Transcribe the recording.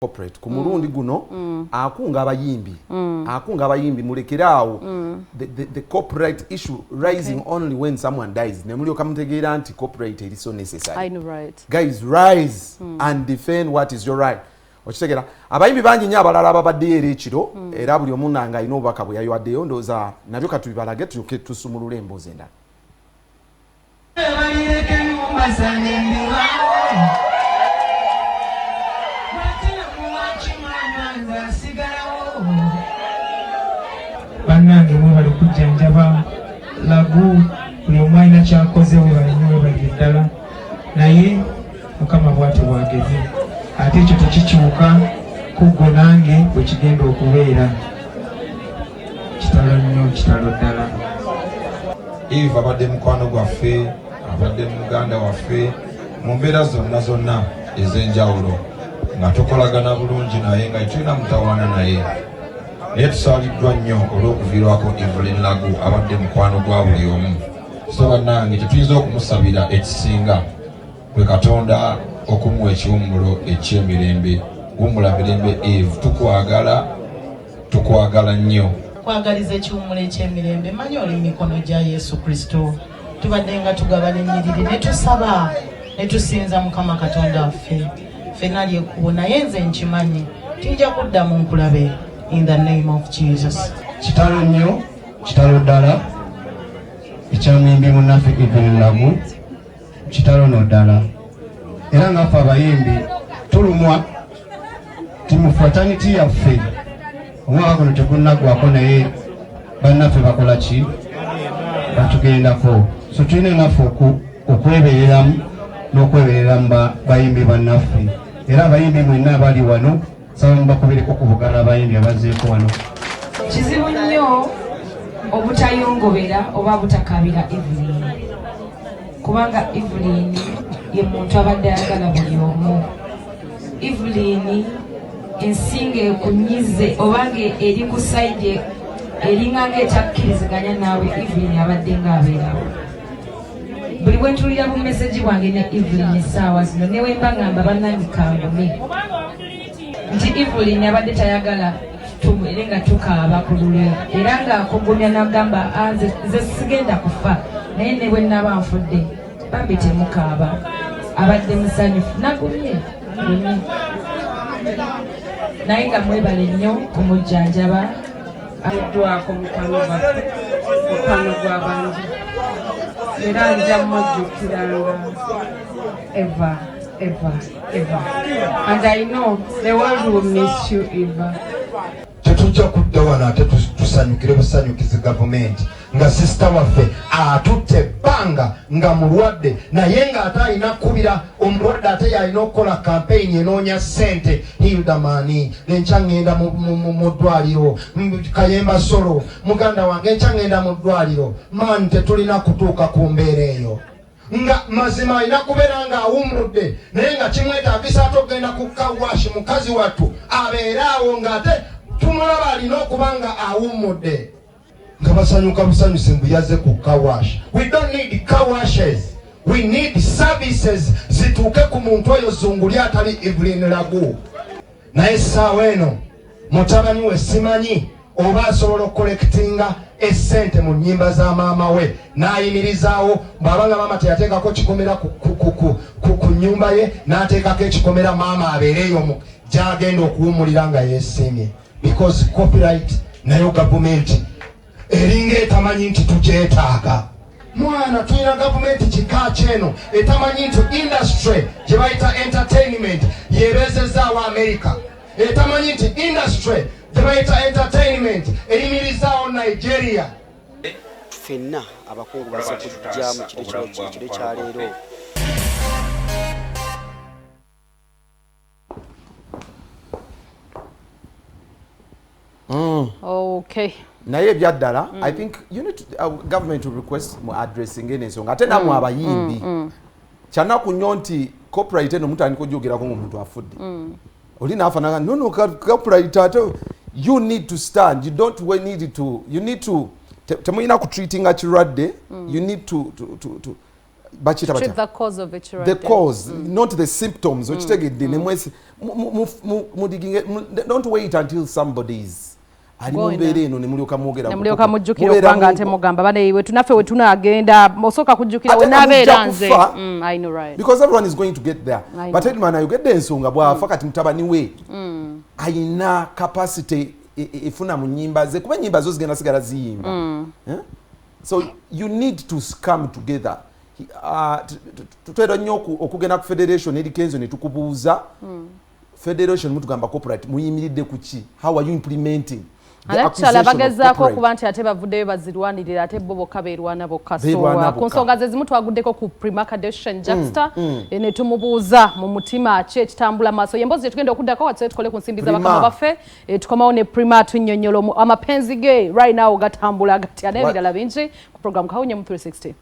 Corporate ku mulundi guno akunga abayimbi, akunga abayimbi mulekere awo the corporate issue rising. Only when someone dies ne mulyoka mutegeera nti corporate eri so necessary. I know, right? Guys, rise and defend what is your right. Okitegera, abayimbi bangi nnyo abalala ababaddeyo era ekiro, era buli omu nga alina obubaka bwe yayiwaddeyo. Ndowooza nabyo katubibalage, tulyoke tusumulule emboozi endala. Balireka ennyumba zange ndiwawo. Lwaki maama nze asigalawo? Bannange, mwebale kujjanjaba Lagu. Buli omu alina kyakoze, webale nnyo, webalire ddala. Naye Mukama bw'atyo bwageze, ate ekyo tekikyuka ku ggwe nange bwe kigenda okubeera. Kitalo nnyo, kitalo ddala. Eve abadde mukwano gwaffe, abadde muganda waffe mu mbeera zonna zonna ez'enjawulo, nga tukolagana bulungi naye, nga tetulina mutawaana naye. Naye tusaaliddwa nnyo olw'okuviirwako Evelyn Lagu, abadde mukwano gwa buli omu. So bannange, tetuyinza okumusabira ekisinga kwe Katonda okumuwa ekiwummulo eky'emirembe. Wummula mirembe Eve, tukwagala, tukwagala nnyo. Kwagaliza ekiwummulo eky'emirembe. Manyi oli mu mikono gya Yesu Kristo. Tubadde nga tugabana ennyiriri ne tusaba ne tusinza Mukama Katonda waffe. Ffenna lyekkubo, naye nze nkimanyi tinja kuddamu nkulabe, in the name of Jesus. Kitalo nnyo, kitalo ddala ekyamuyimbi munnaffe Evelyn Lagu. Kitalo no ddala, era ngaffe abayimbi tulumwa ti mu fraternity yaffe omwaka guno tegunnagwako, naye bannaffe bakola ki? Batugendako. So tulina naffe okwebereramu n'okwebereramu bayimbi bannaffe. Era abayimbi mwenna abali wano, saba mubakubireko ku bugalo abayimbi abazeeko wano. Kizibu nnyo obutayongobera oba butakabira Evelyn, kubanga Evelyn ye muntu abadde ayagala buli omu. Evelyn, ensinga ekunyize obanga eri ku side eringa nga etakkiriziganya naawe, Evelyn abadde ng'abeerawo. Buli bwe ntuulira bu message bwange ne Evelyn essaawa zino, newemba ngamba bannange kangume nti Evelyn abadde tayagala tubeere nga tukaaba ku lulwe, era ng'akugumya n'agamba, "Ah, nze sigenda kufa, naye ne bwe naba nfudde, bambi temukaaba." Abadde musanyufu, nagumye gumye, naye nga mwebale nnyo kumujjanjaba. Addwako mukwano gwaffe, mukwano gw'abangi, era nja mujjukiranga ever, ever, ever, and I know the world will miss you, Eva. Tetujja kudda wano ate tusanyukire busanyukizi gavumenti nga sister waffe atutte ebbanga nga mulwadde, naye ng'ate alina kkubira omulwadde, ate yalina okukola kampeyini enoonya ssente. Hildamani, enkya ŋŋenda mu ddwaliro. Kayemba Solo, muganda wange, enkya ŋŋenda mu ddwaliro. Man, tetulina kutuuka ku mbeera eyo nga mazima alina kubeera ng'awummudde, naye nga kimwetaagisa ate okugenda ku car wash. Mukazi wattu abeere awo ng'ate tumulaba alina okuba nga awummudde, nga basanyuka busanyusi mbu yazze ku car wash. We don't need car washes, we need services zituuke ku muntu oyo zunguli atali Evelyn Lagu. Naye essaawa eno mutabani we simanyi oba asobola okucollectinga essente mu nnyimba za maama we n'ayimirizaawo. Bw'aba nga maama teyateekako kikomera ku nnyumba ye, n'ateekako ekikomera, maama abeereeyo gy'agenda okuwummulira nga yeesiimye, because copyright nayo gavumenti eringa etamanyi nti tugyetaaga. Mwana, tulina gavumenti kika kyeno etamanyi nti industry gye bayita entertainment yebeezezaawo America, etamanyi nti industry gye bayita entertainment eyimirizaawo Nigeria. Ffenna abakungu baze kujja mu kiro kya leero. Naye ebyaddala, I think you need to, government to request mu addressing eno ensonga. Ate nammwe abayimbi, kyanaku nnyo nti copyright eno mutandika ogyogerako ngaomuntu afudde. Oli naafanana no copyright, ate you need to stand. You don't we need to, you need to, temulina kutreatinga kirwadde. You need to Bakiyita Treat batya? The cause of ekirwadde. The cause, not the symptoms. Okitegedde? Nemwesi mudiginge, don't wait until somebody is ali mu Going. mbeera eno nemulyoka mwogera. Nemulyoka mujjukira okubanga ate mugamba bane tunaffe we tunaagenda osooka kujjukira Ate we nga mujja naabeera nze. kufa. I know, right? Because everyone is going to get there. I But know. Edman ayogedde ensonga, bw'afa kati mutabani we ayina capacity efuna mu nyimba ze, kuba enyimba zo zigenda sigala ziyimba. Eh? So you need to come together. Tutera nnyo okugenda ku federation eri Kenzo ne tukubuuza, federation mutugamba copyright muyimiridde ku ki? How are you implementing the Ate acquisition of bagezaako copyright? okuba nti ate bavuddeyo bazirwanirira, ate bo bokka beerwana bokka. So Beerwana ku bokka. nsonga ze zimu twaguddeko ku Prima Kardashian Jackster, ne tumubuuza mu mutima ki ekitambula maaso. Ye emboozi gye tugenda okuddako watuse tukole ku nsimbi Prima. z'abakama baffe. Tukomawo ne Prima atunnyonnyola amapenzi ge right now gatambula gatya n'ebirala bingi ku program Kawunye mu 360.